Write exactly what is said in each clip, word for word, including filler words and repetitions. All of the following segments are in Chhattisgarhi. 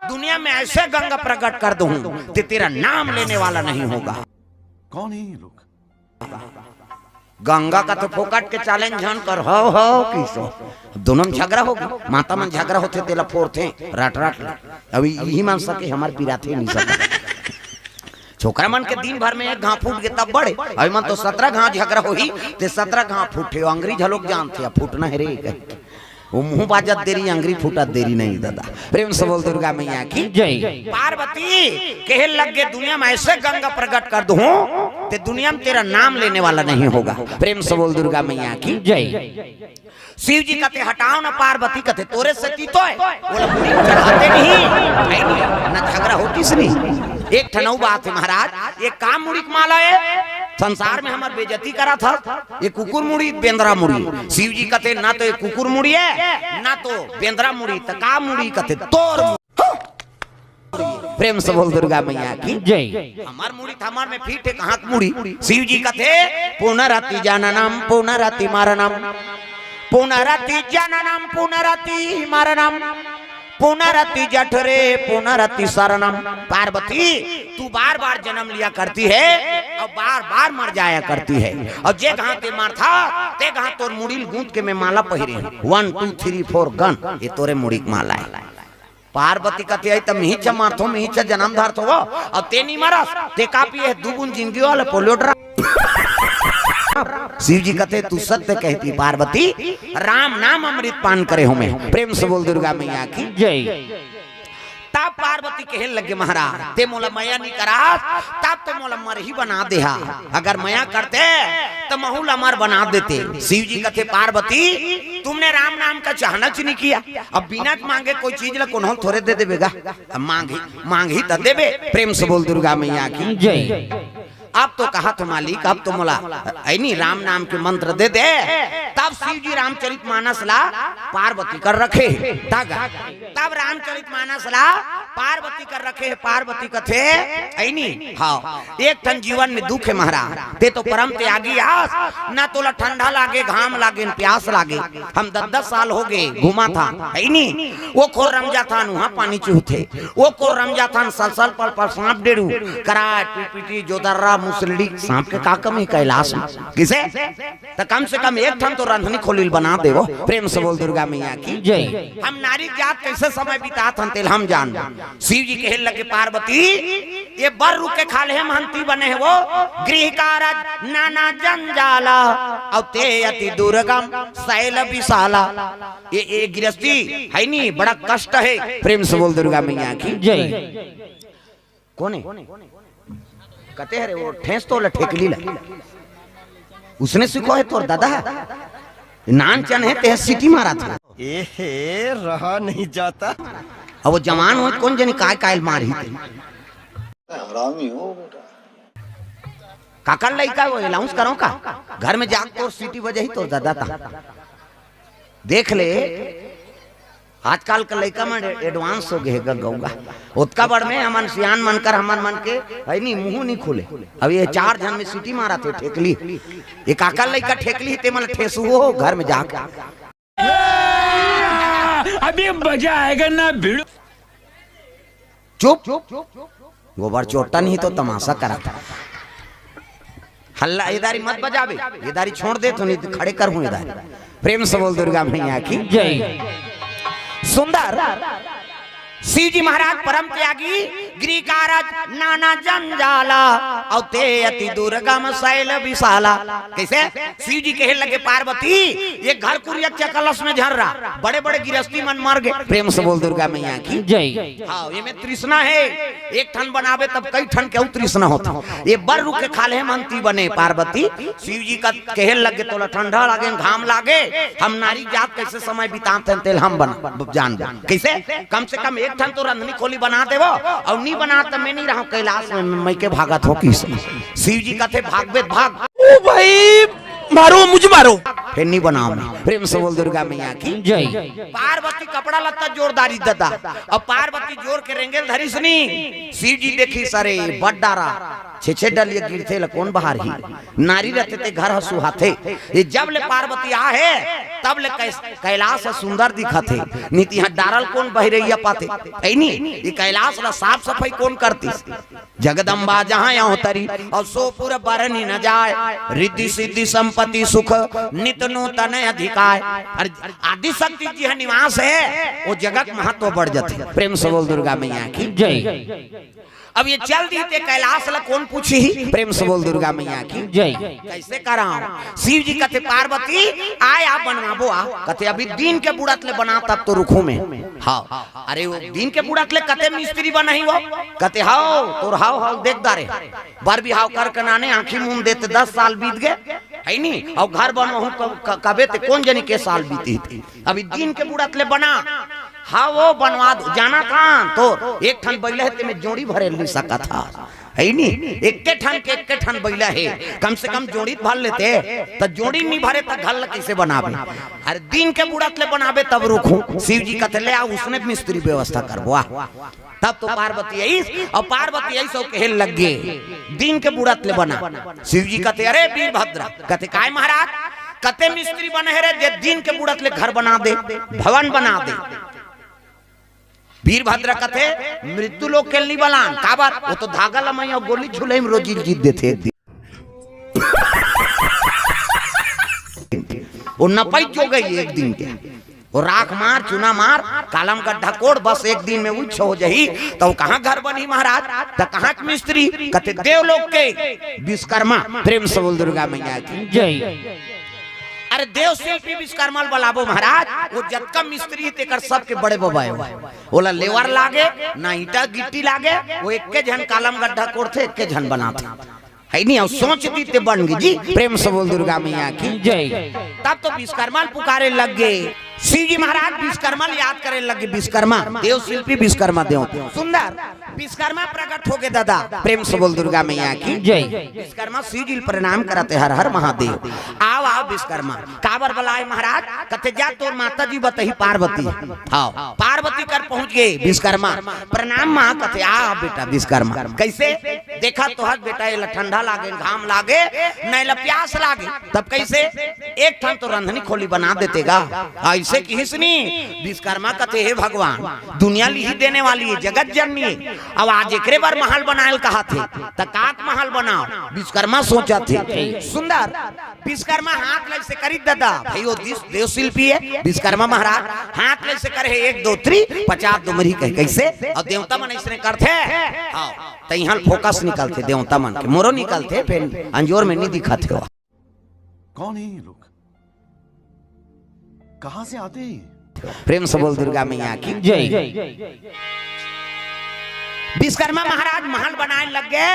दुनिया में ऐसे गंगा प्रकट कर दूं, ते तेरा नाम लेने वाला नहीं होगा। कौन है ये लोग? गंगा का तो फोकट के चैलेंज झन कर, हो, हो, किसो। दोनों में झगड़ा होगे, माता मन झगड़ा होथे, तेला फोरथे, रट, रट ले। अभी यही मान सके, हमार पिराथे नहीं सके। छोकरा मन के दिन भर में एक घाव फूट के तब बड़े, अभी मन तो सतरा घाव झगड़ा होही, ते सतरा घाव फूटे, अंग्रेज लोग जानथे, अब फूटना है रे, कहे। वो मुंह बाजत देरी, अंगरी फूटत देरी नहीं, दादा। प्रेम से बोल दुर्गा मैया की। जय। पार्वती कहे लग गे, दुनिया में ऐसे गंगा प्रकट कर दूं, ते दुनिया में तेरा नाम लेने वाला नहीं होगा। प्रेम से बोल दुर्गा मैया की। जय। शिव जी कथे, "हटाओ ना।" पार्वती कथे, "तोरे से तीतो है, वो लोग मुड़ी चढ़ाते नहीं, है नहीं, ना झगड़ा होती से नहीं।" एक ठन अउ बात है महाराज, ये का मुड़ी के माला है, संसार में हमार बेइज्जती करा था, ये कुकुर मुड़ी, बेंदरा मुड़ी। शिव जी कथे, "ना तो ये कुकुर मुड़ी है, ना तो बेंदरा मुड़ी, तो का मुड़ी?" कथे, "तोर मुड़ी।" प्रेम से बोल दुर्गा मैया की। जय। हमार मुड़ी त हमार में फिट है, कहाँ के मुड़ी? शिव जी कथे, "पुनरति जननम पुनरति मरणम, पुनरति जननम पुनरति मरणम, पुनरति जठरे पुनरति शरणम।" पार्वती, तू बार बार जन्म लिया करती है और बार बार मर जाया करती है, और जे घाव ते मरथा, ते घाव तोर मुड़ी ल गूंथ के मैं माला पहिरे हूँ। One, two, three, four, gun, ये तोरे मुड़ी के माला है। पार्वती कथे, "आई त मिहिच मारथो, मिहिच जनम धरथो वो, अब ते नहीं मरस, ते का पिए है दू बूंद जिंदगी वाला पोलियो ड्रॉप?" शिव जी कथे, "तू सत्य कहती पार्वती, राम नाम अमृत पान करे हो मैं।" प्रेम से बोल दुर्गा मैया की। जय। तब पार्वती कहे लगे, "महाराज, ते मोला मया नहीं करा, तब ते मोला मरही बना देहा। अगर मया करते, तो महू ल अमर बना देते।" शिव जी कथे, "पार्वती, तुमने राम नाम का चाहना च नहीं किया। अब बिना मांगे कोई चीज ला कोनो थोरे दे देबेगा, अब मांगी, मांगी त देबे।" प्रेम से बोल दुर्गा मैया की। जय। अब तो कहा तो मालिक, अब तो मोला ऐनी राम नाम के मंत्र दे दे। तब शिव जी रामचरित मानस ला पार्वती कर रखे हे। तब रामचरित मानस ला पार्वती कर रखे हे। पार्वती कथे, ऐनी, हाँ, एक ठन जीवन में दुख है महाराज, ते तो परम त्यागी आस, ना तोला ठंडा लागे, घाम लागे, न प्यास लागे। हम दस दस साल हो गए घूमा था, है नी? वो खोर रमजा था, नुहा पानी चूहथे। वो खोर रमजा था, सलसल पल पल सांप डेरू, कराय, पीपीटी, जोदर्रा, मुसलड़ी, सांप के का कमी कैलाश में? किसे? त कम से कम एक ठन तो रंधनी खोली ल बना देवो। प्रेम से बोल दुर्गा मैया की। जय। हम नारी जात कैसे समय बितात हन, तेल हम जान। शिव जी कहे लगे, "पार्वती, ये बर रुख के खाल्हे म हंती बने हे वो, गृह कारज नाना जंजाला, अउ ते अति दुर्गम शैल विशाला।" ये, ये गृहस्थी है नी, बड़ा कष्ट है। प्रेम से बोल दुर्गा मैया की। जय। कोने? कते हरे वो ठेस तो ला ठेकली ला। उसने सीखो है तोर दादा। नान चन है, ते सीटी मारा था। एहे, रहा नहीं जाता। अब वो जवान हो, कोन जनी काय काय मारी थे। हरामी हो बेटा। काकर लइका वो अनाउंस करो का? घर में जाके तोर सीटी बजाही तोर दादा ता। देख ले, आजकल के लइका मन एडवांस हो गए हे गंगौगा। ओतका बड़ में हमन सियान मन कर, हमन मन के है नी, मुंह नहीं खुले। अब ये चार झन में सीटी मारा थे, ठेकली। ये काकर लइका ठेकली, ते मन ठेसू हो घर में जाके। अभी मजा आएगा ना भिड़ू। चुप। गोबर चोट्टा नहीं तो तमाशा करा था। हल्ला, ये दारी मत बजाबे, ये दारी छोड़ दे तो नहीं तो खड़े कर हूं ये दारी। प्रेम से बोल दुर्गा मैया की। जय। सुंदर। शिव जी महाराज परम त्यागी, गृह कारज नाना जंजाला, अउ ते अति दुर्गम शैल विशाला। कैसे? शिव जी कहे लगे, "पार्वती, ये घर कुरिया के कलश में झर रहा, बड़े बड़े गृहस्थी मन मर गए।" प्रेम से बोल दुर्गा मैया की। जय। हाँ, ये में तृष्णा है, एक ठन बनाबे तब कई ठन के अउ तृष्णा होता। ये बर रुख के खाल्हे म हंती बने पार्वती। शिव जी का कहे लगे, "तोला ठंडा लागे, घाम लागे, हम नारी जात कैसे समय बिताते हैं, तेल हम बन, जान दे।" कैसे? कम से कम एक ठन तो रंधनी खोली बना देवो, अउ नी बना त मैं नहीं रहूं कैलाश में, मैं के भागत हो किस। शिव जी कथे, "भागबे त भाग।" ओ भाई, मारो, मुझे मारो। फिर नहीं बनाओ ना। प्रेम से बोल दुर्गा मैया की। जय। पार्वती कपड़ा लत्ता जोरदारी दादा। अब पार्वती जोर के रेंगेल धरिस नी। शिव जी देखिस, अरे बड्डारा। छे छे डलिया गिरथे, ला कोन बहारही? नारी रथे ते घर ह सुहाथे। ये जब ले पार्वती आ हे, तब ले कै-, कैलाश ह सुंदर दिखत हे। नी त इहाँ डारल कोन बहिरैया पाते? है नी? ये कैलाश ला साफ सफाई कोन करतिस? जगदम्बा जहाँ अवतरी, अउ सो पुर बरनि न जाय। रिद्धि सिद्धि संपत्ति सुख, नित नूतन अधिकाय। अउ आदिशक्ति जिहाँ निवास हे, ओ जगह के महत्व बढ़ जाथे। प्रेम से बोल दुर्गा मैया की। जय। अब ये चल दिस ते कैलाश ला कोन पूछही? प्रेम से बोल दुर्गा मैया की। जय। कैसे करांव? शिव जी कथे, पार्वती, आय, आ बनवाबो, आ। कथे, अभी दिन के बुड़त ले बना, तब तो रुकहूं मैं। हाँ। अरे, वो दिन के बुड़त ले कते मिस्त्री बनही वो? कथे, हव, तोर हव, हव, देख डारे। बर बिहाव करके नाने आँखी मूंद देते, दस साल बीत गे, है नी? अउ घर बनवाहूं क-, क-, कबे ते कोन जनी के साल बीतिस। अभी दिन के बुड़त ले बना। हाँ, वो बनवा दो। जानथंव तोर एक ठन बइला हे, तेमे जोड़ी भरे ल नी सकत हस। है नी? एक्के ठन के एक्के ठन बइला हे, कम से कम जोड़ी त भर लेते। त जोड़ी नी भरे त घर ल कइसे बनाबे? अरे, दिन के बुड़त ले बनाबे तब रुकहूं। शिव जी कथे, ले आ, उसने मिस्त्री व्यवस्था करबो, आ। तब तो पार्वती आइस, अउ पार्वती आइस अउ कहे लग गे, दिन के बुड़त ले बना। शिव जी कथे, अरे वीरभद्र, कथे, काय महाराज? कते मिस्त्री बने हे रे, जे दिन के बुड़त ले घर बना दे, भवन बना दे। वीरभद्र कथे, मृत्यु लोक के ल नी बलान, काबर? वो तो धागा लमई अउ गोली झुलई म रोजी ल जीत देथे एक दिन। वो नपई जोगई एक दिन के। वो राख मार, चूना मार, कालम गड्ढा कोड़, बस एक दिन में उच्च हो जाही, त वो कहाँ घर बनही महाराज? त कहाँ के मिस्त्री? कथे देवलोक के विश्वकर्मा। प्रेम से बोल दुर्गा मैया की। जय। अरे देव शिल्पी विश्वकर्मा ल बलाबो महाराज, वो जतका मिस्त्री हे तेकर सबके बड़े बबा हे। ओला लेवर लागे, ना ईंटा गिट्टी लागे, वो एक्के झन कालम गड्ढा कोड़थे, एक्के झन बनाथे। है नी? अउ सोच दिस ते बन गे जी। प्रेम से बोल दुर्गा मैया की। जय। तब तो विश्वकर्मा ल पुकारे लग गे। शिव जी महाराज विश्वकर्मा ल याद करे लग गे। विश्वकर्मा, देव शिल्पी विश्वकर्मा देव। सुंदर विश्वकर्मा प्रकट हो गे दादा। प्रेम से बोल दुर्गा मैया की। जय। विश्वकर्मा शिव जी ल प्रणाम करत हे, हर हर महादेव। आव, आव विश्वकर्मा। काबर बलाय महाराज? कथे, जा तोर माता जी बतही पार्वती। हाँ, पार्वती कर पहुंच गे विश्वकर्मा। प्रणाम माँ। कथे, आ बेटा विश्वकर्मा। कैसे? देखा तो हक बेटा, एला ठंडा लागे, घाम लागे, न एला प्यास लागे। तब कैसे? एक ठन तो रंधनी खोली बना देते गा। अइसे किहिस नी। विश्वकर्मा कथे, हे भगवान, दुनिया लिही देने वाली हे, जगत जननी हे। अब आज एकरे बर महल बनाय ल कहत हे, त का के महल बनाव? विश्वकर्मा सोचत हे। सुंदर विश्वकर्मा हाथ ल अइसे करिस दादा, भाई वो दिस-, देव शिल्पी हे विश्वकर्मा महाराज, हाथ ल अइसे करे हे, एक दो तीन, पचास डुमरी कहे, कैसे? अउ देवता मन अइसने करथे। हाँ, त इहाँ ल focus निकलथे देवता मन के, मोरो निकलथे, फेर अंजोर में नी दिखत हे। कौन है ये लोग? कहाँ से आते हैं ये? प्रेम से बोल दुर्गा मैया की। जय। विश्वकर्मा महाराज महल बनाय ल लग गे,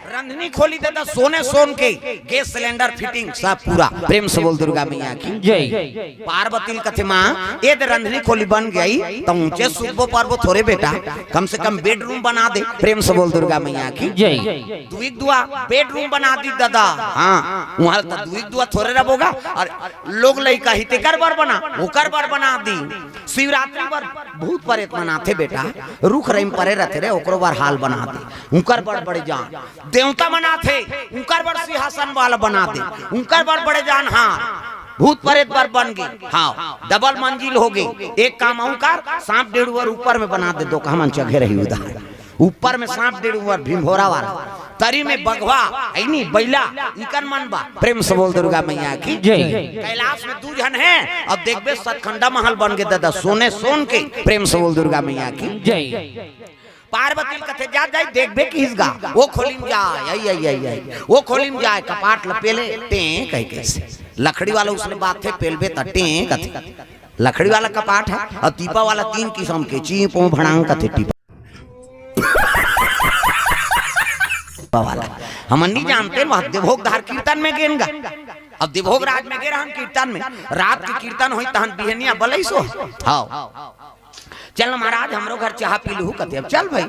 रंधनी खोली दादा सोने सोन के, गैस सिलेंडर फिटिंग सब पूरा। प्रेम से बोल दुर्गा मैया की। जय। पार्वती ल कथे, माँ, ए दे रंधनी खोली बन गे, त ऊंचे सुतबो परबो थोरे बेटा, कम से कम बेडरूम बना दे। प्रेम से बोल दुर्गा मैया की। जय। दुई दुआ बेडरूम बना दिस दादा। हाँ, उहाँ त दुई दुआ थोरे रबो गा, अउ लोग लइका ही तेकर बर बना, ओकर बर बना दिस। शिवरात्रि बर भूत प्रेत मन आथे बेटा, रुख रई म परे रथे रे, ओकरो बर हाल बना दे, उंकर बर बड़े जान। देवता मन आथे, उंकर बर सिंहासन वाला बना दे, उंकर बर बड़े जान। हाँ, भूत प्रेत बर बन गे। हाँ, डबल मंजिल हो गे। एक काम अउ कर, सांप डेढ़ ऊपर में बना दे, दो कहा मन चघे रही उधार। ऊपर में सांप डेढ़ ऊपर भिंभोरा वाला, तरी में बघवा, अइनी बइला, इकन मन बा। प्रेम से बोल दुर्गा मैया की। जय। कैलाश में दू झन हे, अब देखबे सतखंडा महल बन गे दादा, सोने सोन के। प्रेम से बोल दुर्गा मैया की। जय। पार्वती ल कथे, जा, जाय, देखबे किहिस गा, वो खोली म जाय, आई, आई, आई, आई, वो खोली म जाय, कपाट ल पेले, टें, कहि के। लकड़ी वाला उसने बात हे, पेलबे त टें, कथे। लकड़ी वाला कपाट हे, अउ टीपा वाला तीन किसम के, चीं, पों, भड़ांग, कथे टीपा। वाला। हमन नी जानते, वह देवभोग धार कीर्तन में गेन गा। अब देवभोग राज में गे रहन कीर्तन में, रात के कीर्तन होई तहन बिहनिया बलई सो। हाँ। चल महाराज, हमरो घर चाहा पी लूहू कथे। अब चल भाई,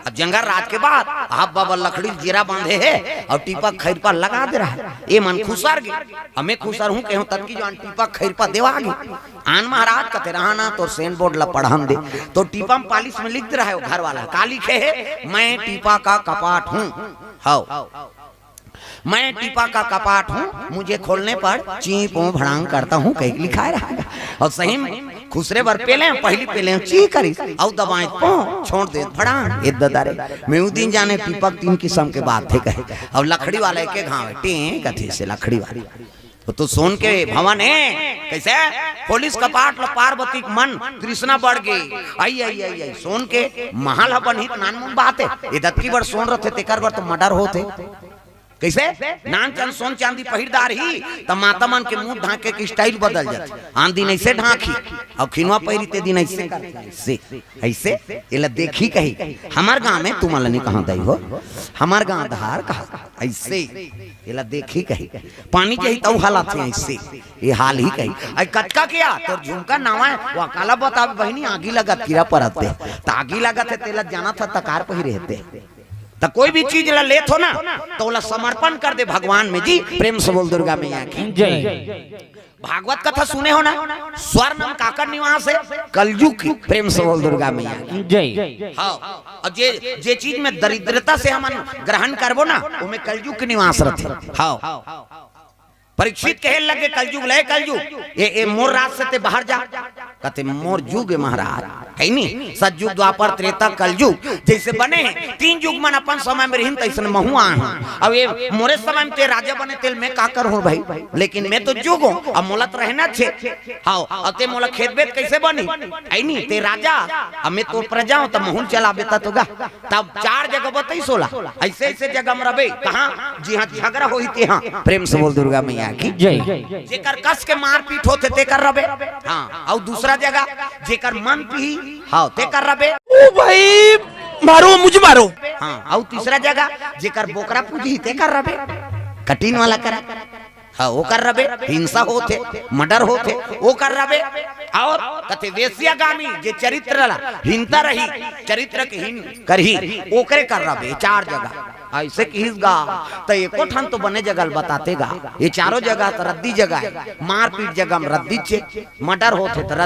अब जंगल राज के बात, आप बाबा लकड़ी ल जेरा बांधे हे अउ टीपा खैरपा लगा दे रहा हे। ए मन खुसर गे, हमें खुसर हूँ कहूँ तब की जो आन टीपा खैरपा देवा गे। आन महाराज कथे रहा ना, तोर सेन बोर्ड ला पढ़न दे, तो टीपा म पालिश में लिख दे रहा हे वो घर वाला, का लिखे हे, मैं टीपा का कपाट हूँ। हव, मैं टीपा का कपाट हूँ, मुझे खोलने पर ची पो भड़ांग करता हूँ, कहीं लिखाय रहा। अउ सही में खुसरे बर पेले, पहिली पेले ची करिस, अउ दबाय पो, छोड़ दे भड़ांग। ए ददा रे, मैं उ दिन जाने टीपा तीन किसम के बात हे कहे। अउ लकड़ी वाला एके घांव हे, टें कथे से लकड़ी वाला। त तो सोन के भवन हे, कइसे? खोलिस कपाट ल पार्वती के मन, तृष्णा बढ़ गे। अई, अई, अई, अई, सोन के महल ह बनही त नानमुन बात हे। ए दतकी बर सोन रथे, तेकर बर तो मर्डर होथे। कइसे? नानचन सोन चांदी पहिर डारही, त माता मन के मुंह ढांके के style बदल जाथे। आन दिन अइसे ढांकही, अउ खिनवा पहिरी ते दिन अइसे करथे, अइसे। अइसे, एला देखही कही, हमर गांव में तुमन ल नइ कहंव दई हो, हमर गांव धार कहा, अइसे, एला देखही कही, पानी जाही तउ हालत हे अइसे, ए हाल ही कही। अई कतका के आ, तोर झुमका नवा हे, वो काला बताबे बहिनी, आगी लगत कीरा परत हे, त आगी लगत हे, तेला जानत हे, तकार पहिरे हे ते। त कोई भी चीज ला लेत हो ना, त ओला समर्पण कर दे भगवान में जी। प्रेम से बोल दुर्गा मैया की। जय। भागवत कथा सुने हो ना, स्वर्ण म काकर निवास हे, कलजुग के। प्रेम से बोल दुर्गा मैया की। जय। हव, अउ जे, जे चीज में दरिद्रता से हमन ग्रहण करबो ना, ओमे कलजुग के निवास रथे। हव, परीक्षित कहे लगे कलजुग, ले कलजुग, ए, ए मोर राज से ते बाहर जा। कथे मोर जुग हे महाराज, हे नी? सतजुग, द्वापर, त्रेता, कलजुग जइसे बने हे, तीन जुग मन अपन समय में रहिन, तइसन महूं आय हंव। अब ए मोरे समय में ते राजा बने, तेला मैं का करहूं भाई? लेकिन मैं तो जुग हंव, अब मोला तो रहना छे। हव, अब ते मोला खेदबे त कइसे बनही? हे नी? ते राजा, अब मैं तोर प्रजा हंव, त महूं ल चलाबे त तो गा। तब चार जगह बतइस ओला, अइसे अइसे जगह म रबे, कहां? जिहां झगरा होही तिहां। प्रेम से बोल दुर्गा मैया की। जय। जेकर कस के मारपीट होथे तेकर रबे। हां, अउ दूसरा जगह जेकर मन पीही, हव, तेकर रबे। ओ भाई, मारो, मुझे मारो। हां, अउ तीसरा जगह जेकर बोकरा पूजही तेकर रबे। कटिन वाला करा। हव, ओकर रबे, हिंसा होथे, मर्डर होथे, ओकर रबे। अउ कथे वेश्यागामी, जे चरित्र ला हीनता रही, चरित्र के हीन करही, ओकरे कर रबे, चार जगह। अइसे किहिस गा, त एको ठन तो बने जगह ल बताते गा। ए चारों जगह त रद्दी जगह हे, मारपीट जगह म रद्दी चे, मर्डर होथे त रद्दी